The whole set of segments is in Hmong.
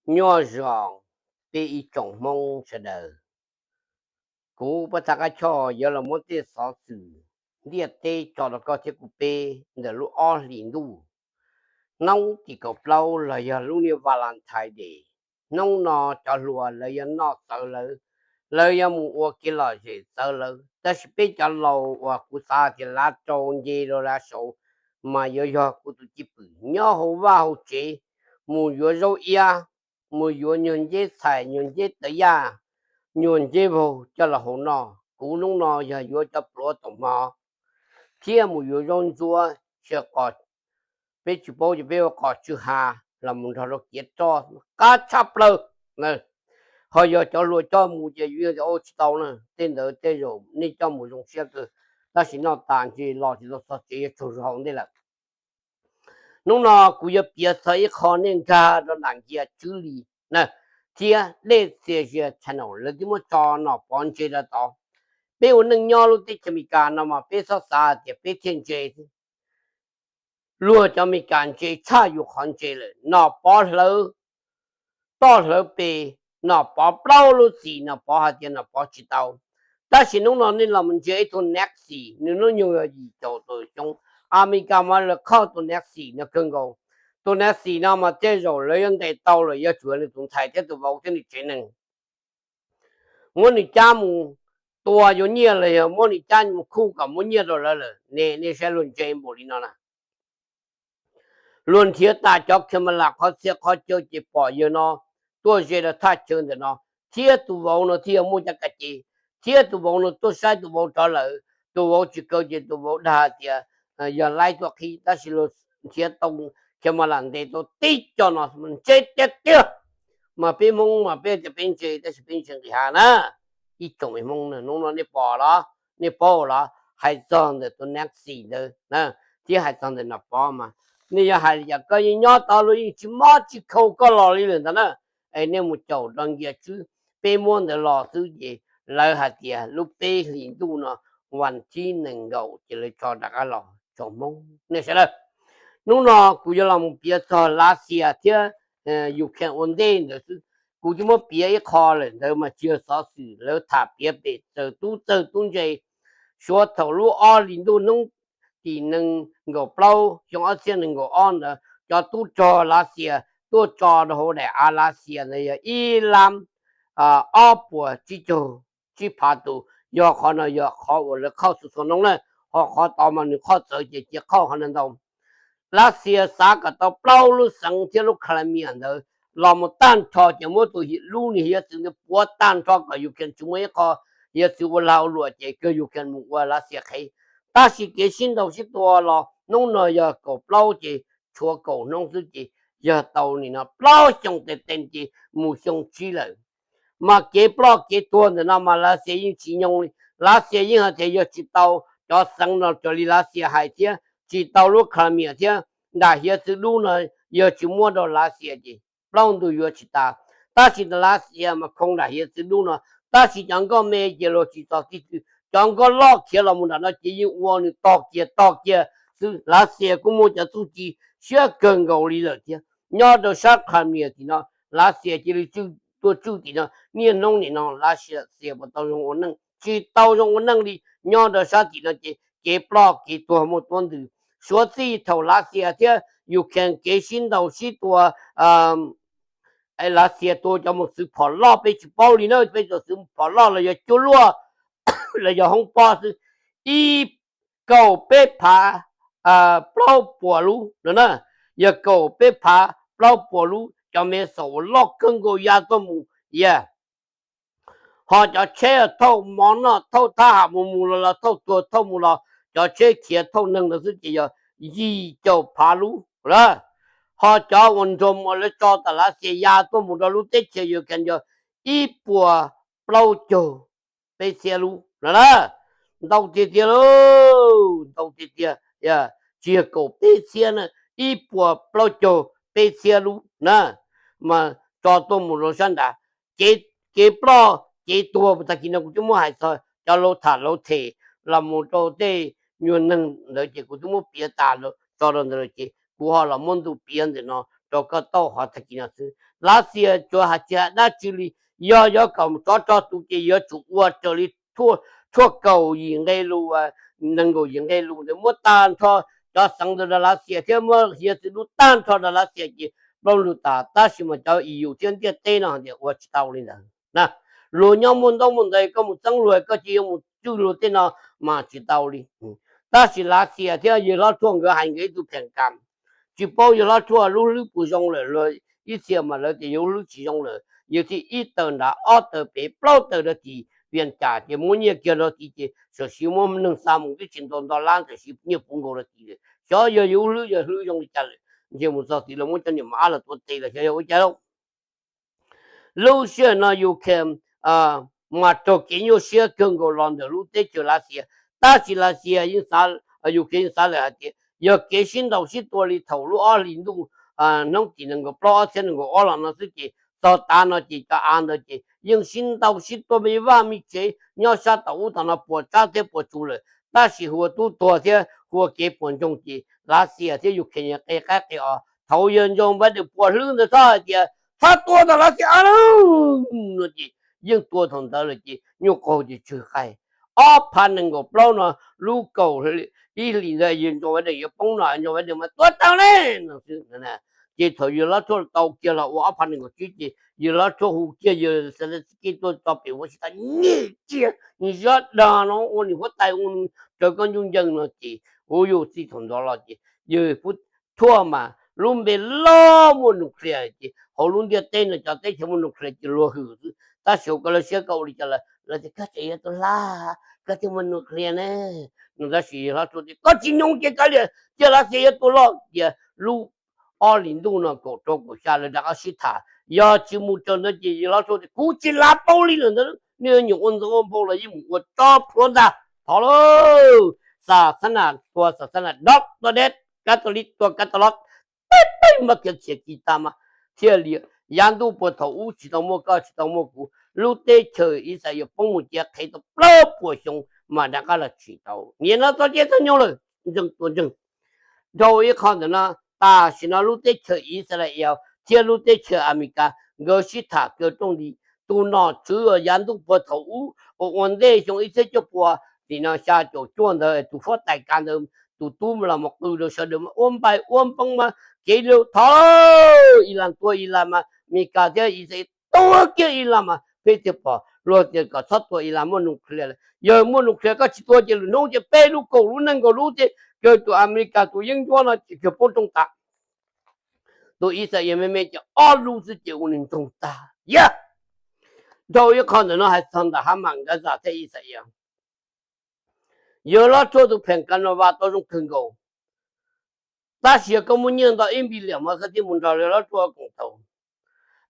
Nyob zoo peb ib tsoom Hmoob sawv daws. Kuv Paj Thaj Qab Choj yuav los muab tej xov xwm ntiaj teb tso rau koj thiab kuv peb ntawm lub ob hlis ntuj, hnub tim kaum plaub los yog lub niag Valentine Day. Hnub no cov hluas lawv yuav noj txawv lawv, lawv yuav mus ua kev lom zem txawv lawv, tab sis peb cov laus uas kuv xav tias lav rau nce rau lav saud mas yuav yog kuv tus cwj pwm nyob hauv vaj hauv tsev, mus yuav zaub iab, mus yuav nyuag nceb txhais, nyuag nceb tawv yaj, nyuag nceb vaug coj los hau noj. Kuv hnub no yog yuav cov pluav tom hmo thiab mus yuav zaub ntsuab, xyaw qos, peb tsis paub ces peb ua qos tsw ha los mus nrog rau kiav roj qab tshaj plaws. Ho yog cov hluas coj mus ces yus yeej tias ua tsis tau na, tej ntawd tej zaum nej coj mus zoo siab kawg, tab sis noj tas ntshe los tsis tau txog tsev yuav tsaug zog hauv ntej lawm. Hnub no kuv yuav piav txog ib qho nej nkag rau nram nkias tswb li na, thiab Dej Txias Zias channel lawv twb muab tso Nom Pov ntse rau tod. Peb ua neej nyob lub teb chaws Amelikas no mas peb txhob xav tias peb thiaj ntse xwb. Luag cov Amelikas ntse tshaj yus qhov ntse lawm. Nom Pov hlawv toj hlawv pes, Nom Pov plaub lub txim, Nom Pov hais tias Nom Pov tsis tau. Tab sis hnub no nej los mus ntsia ib tug Nancy, nws hnub nyoog yog yim caum tawm xyoo, Amelikas mas lawv khoj tus Nancy no kawg nkaus. Tus Nancy no mas tej zaum lawv yuav ntes tau lawm, yuav tsum yog nws tus ntxhais thiab tus vauv thiab nws tsev neeg muab nws cab mus tua yuav nyiaj los yog muab nws cab mus khuj kom muab nyiaj rau lawv lawm ne. Nej saib luag ntse npaum li no na. Luag nrhiav tas cov camera qhov txhia qhov chaw ces pom yawg no tuaj ze rau thaj chaw ntawm no, thiab tus vauv no thiaj yog muaj caj kaj ces, thiab tus vauv no tuaj saib tus vauv rov lawm. Tus vauv tsis kaw ces tus vauv dag hais tias yog laib tuaj qhib, tab sis luag nrhiav tau camera ntes tau tib co no ntse tiag tiag. Mas peb Hmoob mas peb tias peb ntse, tab sis peb ntse nqis hav na. Ib tsoom me Hmoob na, hnub no nej pom los, nej paub los, hais txog ntawm tus Nancy ntawd thiab hais txog ntawm Nom Pov mas, nej yog hais li cas koj yeej nyob tod, luag yeej tsis mob tsis khau koj los li lawm ntag na. Es nej mus caum rau nkias tswb, peb muab ntawd los xwb ces lawv hais tias lub peb hlis ntuj no, vas thib nees nkaum ces lawv tso rov qab los tsoom Hmoob nej sawv daws. Hnub no kuv yuav los mus piav txog Lav Xias thiab Ukraine ua ntej ntawd xwb. Kuv twb muab piav ib qho lawm, ntawd mas tsis yog xov xwm, lawv tham piav pem txawm tub txawj tub ntse. Suav thaum lub ob hlis ntuj hnub tim nees nkaum plaub xyoo ob txhiab nees nkaum ob ntawd, cov tub rog Lav Xias tuaj tso rau hauv daim av Lav Xias ntawd yog ib lab ob puas tsib caug tsib phav tus. Yog qhov no yog qhov uas lawv khoj txhua txhua hnub na, ho qhov tod mas nws khoj txawv ces cia khoj qhov no ntau. Lav Xias xav kom tau plaub lub xeev thiab lub Crimea ntawd los mus tag nrho, ces muab tus lub niag hiav txwv ntawd puav tag nrho kom Ukraine tsis muaj ib qho hiav txwv ua lag ua luam, ces kawg Ukraine mus ua Lav Xias qhev. Tab sis kev sib ntaus sib tua los hnub no yog kaum plaub ces tshuav kaum hnub xwb ces yog tau nim no plaub xyoo tes tes ces mus xyoo tsib lawm. Mas kev ploj kev tuag ntawm no mas Lav Xias yeej tsis nyoo li. Lav Xias yeej hais tias yog tsis tau cov xeev no raws li Lav Xias hais thiab tsis tau lub Crimea thiab nram hiav txwv dub no, yog tsis muab rau Lav Xias ces plaub ntug yuav tsis tas. Tab sis Lav Xias mas khoo nram hiav txwv dub no, tab sis cov nkoj me ces luag tsis txog tib tw. Cov nkoj loj khiav los mus nram no ces yeej ua nws tog kiag tog kiag xwb. Lav Xias kuj muaj cov txuj ci siab kawg nkaus li lawm thiab. Nyob rau sab Crimea tim no, Lav Xias cia li tuaj tswj tim no, niaj hnub nim no Lav Xias puas tau zoo ua neej? Tsis tau zoo ua neej li. Nyob rau sab tim no ces kev ploj kev tuag muaj tuab ntws. Suav txij thaum Lav Xias thiab Ukraine kev sib ntaus sib tua, Lav Xias tua cov mos txwv phom loj peb tsis paub li na, peb cov txwv phom loj los yog cuaj luaj los yog hoob pob xwb, ib kaum peb phav plaub puas lub no na, yog kaum peb phav plaub puas lub, cov me xaum uas loj kawg nkaus ya tuaj mus, ya. Ho cov tsheb thauj mov noj thauj thab ham mus mus los los thauj tuag thauj mus los, cov tsheb khiav thauj neeg ntawd xwb ces yog yim caum phav lub lawm. Ho cov uas nrog uas lawv tso tom Lav Xias ya tuaj mus rau lub teb chaws Ukraine yog ib puas plaub caug peb txhiab lub no na. Ntau tiag tiag lauj, ntau tiag tiag, tsis yog kaum peb txhiab na, ib puas plaub caug peb txhiab lub na, mas tso tuaj mus rau sab nrad. Kev ploj kev tuag tag kis no kuv twb muab hais txog cov lus tham lus them los mus rau tej nyuag neeg ntawd ces kuv twb muab piav tas tso rau ntawd lawm ces kuv ho los muab ntu piav ntawm no rau koj tau qhov tag kis no xwb. Lav Xias tsuas hais tsis hais dab tsi li, yog yuav kom tsov rog tu ces yuav tsum ua raws li tshuaj kaum yim nqe lus, nees nkaum yim nqe lus ntawd muab tag nrho cov xeev ntawd rau Lav Xias thiab muab hiav txwv dub tag nrho rau Lav Xias ces plaub lug tas. Tab sis mas cov EU thiab ntiaj teb no tias ua tsis tau li ntawd na. Luag nyob muaj ntaub muaj ntawv, koj mus txeeb luag, koj cia yuav mus tswj luag tej no mas tsis tau li. Tab sis Lav Xias thiab yawg Hlob Tshuaj nkawd hais nkawd ib tug pheem kam, tsis paub yawg Hlob Tshuaj lub hlwb puas zoo lawm, luag ib txhia mas lawv tias yawg lub hlwb tsis zoo lawm, yawg thiaj ib tawm nrad ob tawm pem plaub tawm rau tim Vias Cas ces muab nyiaj kiag rau tid ces tam sim muab neeg xa mus twb tsis nto nto lab tam sim nyiaj puv nkaus rau tid lawm. Xyov yog yawg lub hlwb yog hlwb zoo li cas lawm, ntshe mus txog tid los muab cov niam mos ab los tua tes los xyov yog ua cas lauj. Lub sij hawm no Ukraine mas raug kev nyuaj siab kawg nkaus los ntawm lub teb chaws Lav Xias, tab sis Lav Xias, Ukraine yeej xav lawm hais tias yog kev sib ntaus sib tua li thaum lub ob hlis ntuj, hnub tim nees nkaum plaub ob txhiab nees nkaum ob los no xwb ces txog tav no ces cov av ntawd ces yeej sib ntaus sib tua me vaj me tsev nyob sab tom ub tom no puas tsab thiab puas tsuv lawm, tab sis hua tub tuag thiab hua kev puas ntsoog ces Lav Xias thiab Ukraine qe qab qe os. Thaum yawg Joe Biden puas hlwb ntawd txhob hais tias txhob tua tau Lav Xias av lauj no ces yeej tua thaum ntawd lawm ces nyuj qaug ces tsw qaij. Ob phav nees nkaum plaub no lub kaum ib hlis ntawd yawg Joe Biden yuav poob no Joe Biden mas tua tau ne no xwb. Ces thaum yawg Hlob Tshuaj tau kiag los ua ob phav nees nkaum tsib ces yawg Hlob Tshuaj hu kiag yawg Zelensky tuaj tso pem Washington, nyiam kiag nws zov dag no ua nws huab tais ua nws raws koj ncuj ncees no ces ua yus txij thaum ntawd los ces yawg Tshuaj mas lub npe loj muaj nuclear ces hauv lub ntiaj teb no cov teb chaws muaj nuclear ces luag hwm xwb, tab sis hauv koj lawv siab koj ua li cas lawv tias koj tseem yuav tua hla, koj thiaj muaj nuclear ne no. Tab sis yawg Hlob Tshuaj tias koj tsis nyoo ces kav liam, cia Lav Xias yuav tua loj tias lub ob hlis ntuj no kaum rau kaum xya lawv rov qab sib tham, yog tsis mus raws ntawd ces yawg Hlob Tshuaj tias kuv tsis lav paub li lawm ntawd, nej yuav nyuam ua ntxoov ua npau los yeej mus ua tsob plhuav ntag. Thov lauj, xa xab nas tua xa xab nas, dob tua deb, kab tua lib tua kab tua lob, peb peb mab kiag khiav kis tas mas thiaj li yav ntuj puag thaum ub tsis tau muaj koj tsis tau muaj kuv, lub teb chaws Israel poob mus cia qhev tau plaub puas xyoo mas rov qab los tsim tau. Nim no txoj sia txog nyob lawm, ntseeg tua ntseeg. Dhau ib qho ntawm no, tam sim no lub teb chaws Israel thiab lub teb chaws Amelikas nkawd sib tham kaw rooj li. Tus nom tswv uas yav ntuj puag thaum ub uas ua ntej xyoo ib txhiab cuaj pua nim no xya caum cuaj ntawd tus huab tais kav ntawd, tus tub los mus qw rau sawv daws mas ua npaim ua npoo mas kev lus thov Iran tua Iran mas Amelikas thiab Israel tua kiag Iran mas peb thiaj pom. Luag tias kom txhob tua Iran muaj nuclear lawm, yog muaj nuclear koj tsis tua ces lwm hnub ces peb lub kaum lub nees nkaum lub ces kawg tus Amelikas tus yeeb ncuab no ces kawg poob rooj tas. Tus Israel me me ces ob lub xwb ces ua nws ntsoog tag. Yog dhau ib qho ntawm no hais txog ntawm Hamas, Gaza thiab Israel. Yawg Hlob Tshuaj tus pheem Canada tau zoo kawg nkaus, tab sis yog koj muaj nyiaj ntau ib npi liam mas koj thiaj mus nrog yawg Hlob Tshuaj koom tau.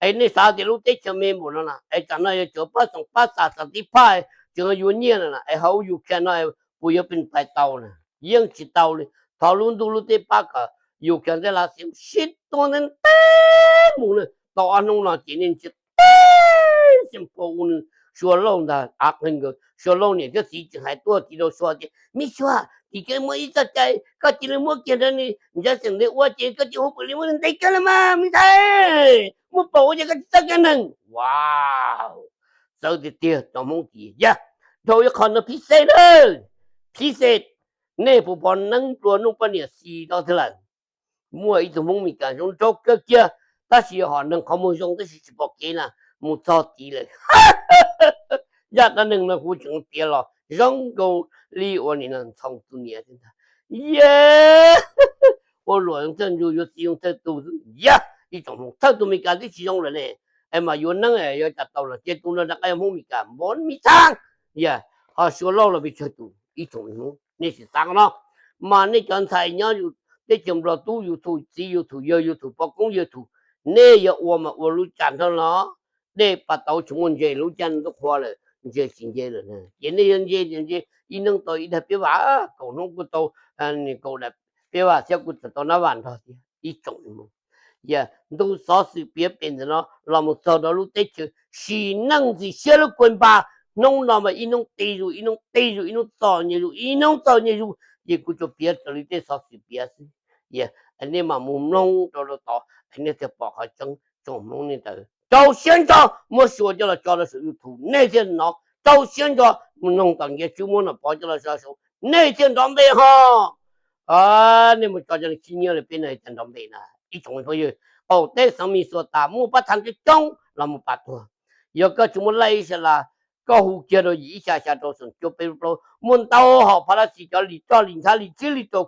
Es nej xav tias lub teb chaws me npaum no na es tsam no yog cov pab xoom pab xa xav tib phaj tseem yuav nyiaj no na es hauv Ukraine no puas yuav pes pais tau na? Yeej tsis tau li. Thov lub ntuj lub teb pab kom Ukraine thiab Lav Xias sib tua ntev ntev mus na, tau ob hnub no ces nej ntshe teb xeem pua ua nws Suav Lauj ntag. Av qeeg nkawd Suav Lauj niam thiab txiv tseem hais tuaj tim rau Suav tias me Suav, tim koj muaj ib txoj cai koj cia li muab kiag rau nws, ntshe xeem ntawd ua ces koj cia hu pwm li muab nws ntes kiag los mas me ntxhais, muaj pom ua ces koj tsis txawj kiag neeg. Wow, txawv tiag tiag tsoom Hmoob tiag. Yog dhau ib qho no phib xej na, phib xej, nej puas pom neeb dua nuj poj niam xis rau thiab lawm? Muaj ib tug Hmoob Meskas zoo nraug kawg kiag, tab sis yog hom neeg qhov muag zoo tab sis tsis pom kev na, mus txog tid lawm. Zaj dab neeg no kuv tseem piav los zoo nkaus li ua nim no ntxhoo tus niam thiab ntag. Yog ua luam thawj ntug yuav txiv zoo thawj tus xwb. Yog ib tsoom Hmoob, thawj tus Meskas twb tsis zoo lawm ne, es mas yuav neeb yuav cas tau los ces tus no rov qab yog Hmoob Meskas npaum me txhab. Yog ho Suav Lauj los pes tsawg tus ib tsoom Hmoob, nej sim xav no. Mas nej cov ntxhais nyob yus teb chaws Nplog, tub yus thum, txiv yus thum, yawg yus thum, poj koob yawg thum, nej yuav ua mas ua lub tsam nrho no. Dej pas tauv tsis muaj ntses, lub caij ntuj qhua lawm ntses tsis nce lawm, ces nej yuav ntse ntse ib neeb tau ib daig peb vam, kaum hnub kuj tau kaum daim peb vam thiab kuj txawm tau nab vam nrog thiab ib tsoom Hmoob. Yog ntu xov xwm piav pem ntawm no los mus txog rau lub teb chaws sim neej ntxim siab lub kua npas, hnub no mas ib hnub ti zus ib hnub ti zus, ib hnub txom nyem zus ib hnub txom nyem zus, ces kuv tsuas piav raws li tej xov xwm piav xwb. Nej mam mus mloog rau rau tod, nej thiaj pom qhov tseeb. Tsoom Hmoob nej ntawd rau siab ntso muab suav coj los tso rau saum YouTube, nej thiaj hnov, rau siab ntso mus noog tom Nkias Tswb muab Nom Pov coj los tso saum, nej thiaj nrov npe ho. Nej mus tso cov neeg khib nyiab li peb no thiaj nrov npe na ib tsoom phooj ywg. Qaum teb xeev Minnesota muaj pab thav coob coob los mus pam tuag. Yog koj tsis muaj laij ib sab las, koj hu kiag rau yim ib xya xya rau xoom cuaj peb plaub, muaj ntau hom phas las xis cov li roj li nthab li tsib li rau,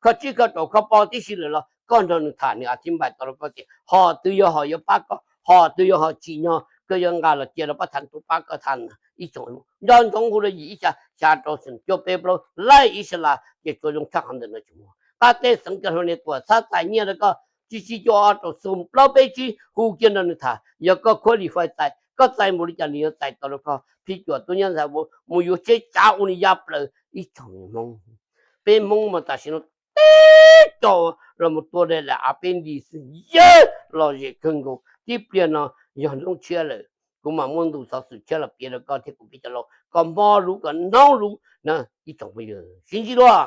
kho tsib kho rau kho pov tib si lawm los koj nrog nws tham nws a thib npais tau rau koj tias hom twg yog hom yuav pab koj, hom twg yog hom tsim nyog koj yuav nqa los cia rau pab thav tub pab koj tham na ib tsoom. Nco ntsoov hu rau yim ib xya xya rau xoom cuaj peb plaub laij ib sab las ces tsuas zoo tshaj qhov ntawm no tsis muaj. Qab teb xeev cov hluas niam tuam txhab txais nyiaj rau koj tsib tsib cuaj ob rau xoom plaub peb tsib, hu kiag nrog nws tham. Yog koj khuab li fais txais, koj txais npaum li cas nws yuav txais tau rau koj. Phij cuam tub nyab ntxhais vauv mus yuav tsheb tsav ua li ya plaws ib tsoom Hmoob. Peb Hmoob mas tam sim no teb tsaus los mus tua daim lam av peb nti xwb, yawg lom zem kawg nkaus. Tib pliag no yog hnub tshiab lawm, kuv mam muaj ntu xov xwm tshiab los piav rau koj thiab kuv peb cov laus kom hmo lus kom hnub lus na ib tsoom phooj ywg. Sib ntsib dua.